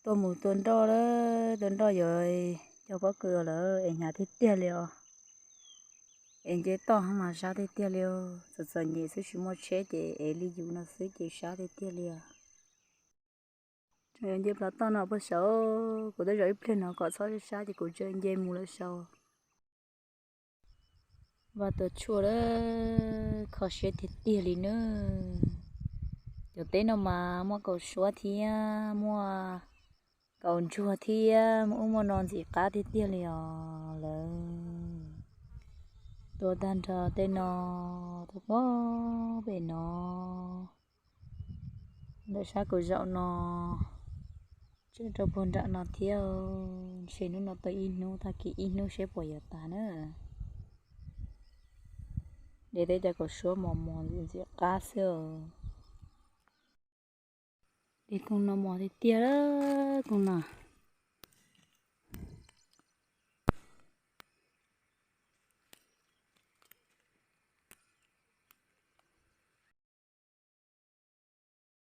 Tuaj mus tua nroj lawm, tua nroj yuav cog pob kws lawm es hnyav tiag tiag li os. Es nce toj mas sab tiag tiag li os, txom txom nyem xwb, tsis muaj tsheb ces ev li yus no xwb ces sab tiag tiag li os. Tseem yuav nce plhav toj no puag saud, kuv twb zaum ib pliag no kom txhob sab sab ces kuv tseem nce mus lawm saud. Vaj tuaj tshuaj lawm, kho siab tiag tiag li nawb. Cov teb no mas muaj kaum suab thiab muaj kaum ntsuag thiab muaj ub muaj no ntxim qab tiag tiag li os lawm. Tuaj tag nrho tej no, tuaj pog pem no, ntawm sab kuv zaum no, tseem rau puag nram no thiab. Ntshe hnub no tau ib hnub, tag kis ib hnub seb puas yuav tas na. Dej teb cov kaum suab mos mos ntxim ntxim qab xwb. Dej koog no mos tiag tiag, koog no.